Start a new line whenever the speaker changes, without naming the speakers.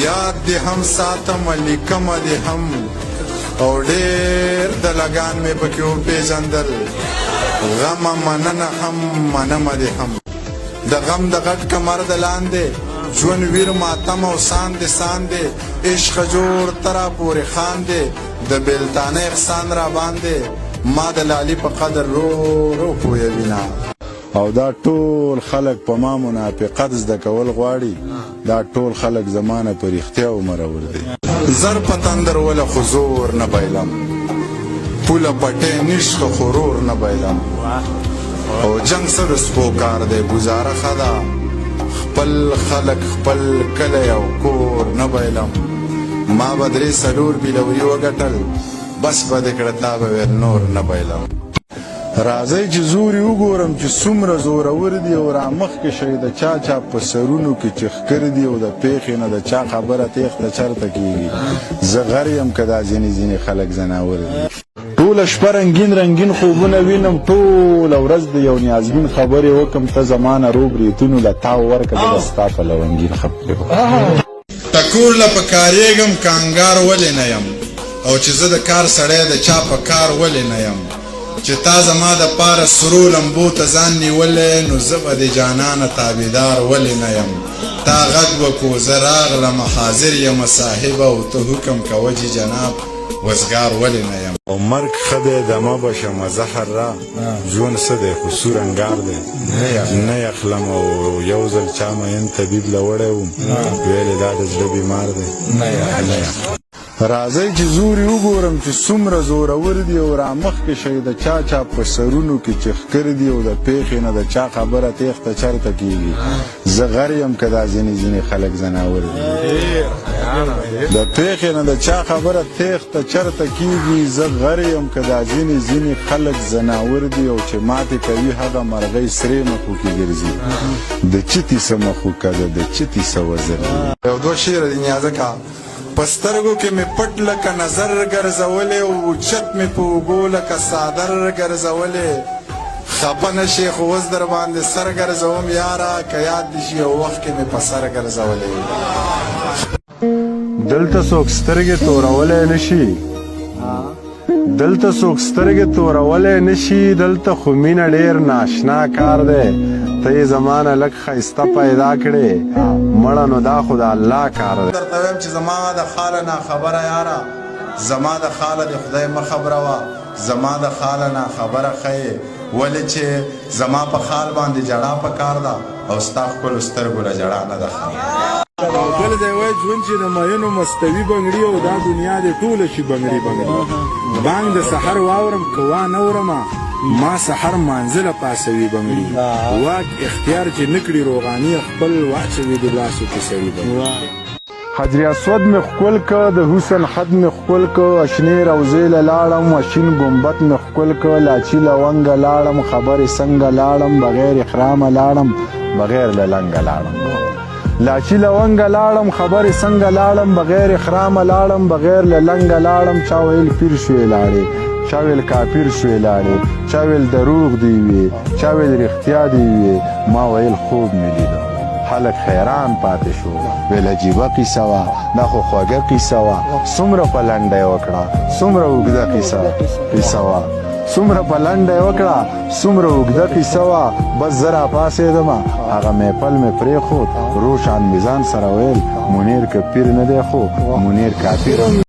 یاد دې هم ساتم، لیکمه دې هم، او ډېر دلګان مې پکې وپېژندل. غمه مننه هم، منمه دې هم. د غم د غټ کمر د لاندې ژوند ویر ماتم او ساندې ساندې، عشق جوړ ترا پورې خاندې، د بیلتانه احسان را باندې ما د لالي په قدر رو رو پویوینه. او دا ټول خلک په ما منافقت زده کول غواړي، دا ټول خلک زما نه په رښتیا مرور دي. زر په تندر وله خو زور نه بایلم، پوله پټی نشته خو رور نه بایلم. او جنګ څه د سپو کار دی، ګزاره ښه ده، خپل خلک خپل کلی او کور نه بایلم. ما به درې څلور بیلوري وګټل، بس به دې کړه، تا به ویل نور نه بایلم. راځئ چې زور یې وګورم چې څومره زورور دي، او رامخکې شئ د چا چا په سرونو کې چې ښکر دي، او د پېښې نه د چا خبره تېښته چرته کېږي. زه غر یم که دا ځینې ځینې خلک ځناور دي. ټوله شپه رنګین رنګین خوبونه وینم، ټوله ورځ د یو نیازبین خبرې وکم، ته زما نه روب ریتونو له تاو ورکه، زه به ستا په لونګین خبرې وکړم. ټکور له په کارېږم کانګار ولې نه یم، او چې زه د کار سړی د چا په کار ولې نه یم. چې تا زما د پاره سرو لمبو ته ځان نیولی، نو زه به د جانانه تابعدار ولې نه یم. تا غږ وکړو زه راغلم حاضر یم صاحبه، او ته حکم کوه جي جناب وزګار ولې نه یم. او مرګ ښه دی دمه به شمه زهر را، ژوند څه دی خو سور انګار دی نه یخلم. او یو ځل چا مین طبیب له وړی وم، ویل یې دا د زړه بیمار دی نه یخلم. راځئ چې زور یې وګورم چې څومره زورور دي، او رامخکې شئ د چا چا په سرونو کې چې ښکر دي، او د پېښې نه د چا خبره تېښته چرته کېږي. زه غر یم که دا ځینې ځینې خلک ځناور دي. د پېښې نه د چا خبره تېښته چرته کېږي. زه غر یم که دا ځینې ځینې خلک ځناور دي، او چې ماتې کوي هغه مرغۍ سرې مخو کې ګرځي. د چتي څه مخو که د چتي څه وزر دي. یو دوه شعره دي نیازکه. په سترګو کې مې پټ لکه نظر ګرځولې، او اوچت مې په اوږو لکه څادر ګرځولې. خپه نه شې خو اوس در باندې سر ګرځوم یاره، که یاد دې شي یو وخت کې مې په سر ګرځولې. دلته څوک سترګې تورولی نه شي، دلته څوک سترګې تورولی نه شي، دلته خو مینه ډېر ناشنا کار دی. ته یې زما نه لږ ښایسته پیدا کړې، مړه نو دا خو د الله کار دی. درته وایم چې زما د خاله ناخبره یاره، زما د خاله دې خدای مه خبروه، زما د خاله ناخبره ښه یې، ولې چې زما په خال باندې ژړا په کار ده او ستا ښکلو سترګو له ژړا نه ده ښه. او بل ځای وایي ژوند چې د میینو مستوي بنګړي، او دا دنیا دې ټوله شي بنګړي بنګړي. بانګ د سحر واورم که وا نه ورمه، ما سحر مانځه له پاسوي بنګړي. واک اختیار چې نکړي روغاني خپل، واچوي د لاسو کې سړي بنګړي. حجر اسود مې ښکل که، د حسن حد مې ښکل که، اشنې روضې له لاړم، اشین ګنبد مې ښکل که، لاچي لونګه لاړم، خبرې څنګه لاړم، بغیر احرامه لاړم، بغیر له لنګه لاړم. لاچي لونګه لاړم، خبرې څنګه لاړم، بغیر احرامه لاړم، بغیر له لنګه لاړم. چا ویل پیر شوې لاړې، چا ویل کاپیر شوې لاړې، چا ویل دروغ دی وي، چا ویل رښتیا دی وي، ما ویل خوب مې لیده. خلک حیران پاتې شو، ویل عجیبه قصه وه، دا خو خوږه قصه وه، څومره په لنډه یې وکړه، څومره اوږده قصه وه، څومره په لنډه یې وکړه، څومره اوږده قصه وه. بس زه راپاڅېدم، هغه محفل مې پرېښود، روشان مې ځان سره ویل منیر که پیر نه دی خو منیر کاپیر.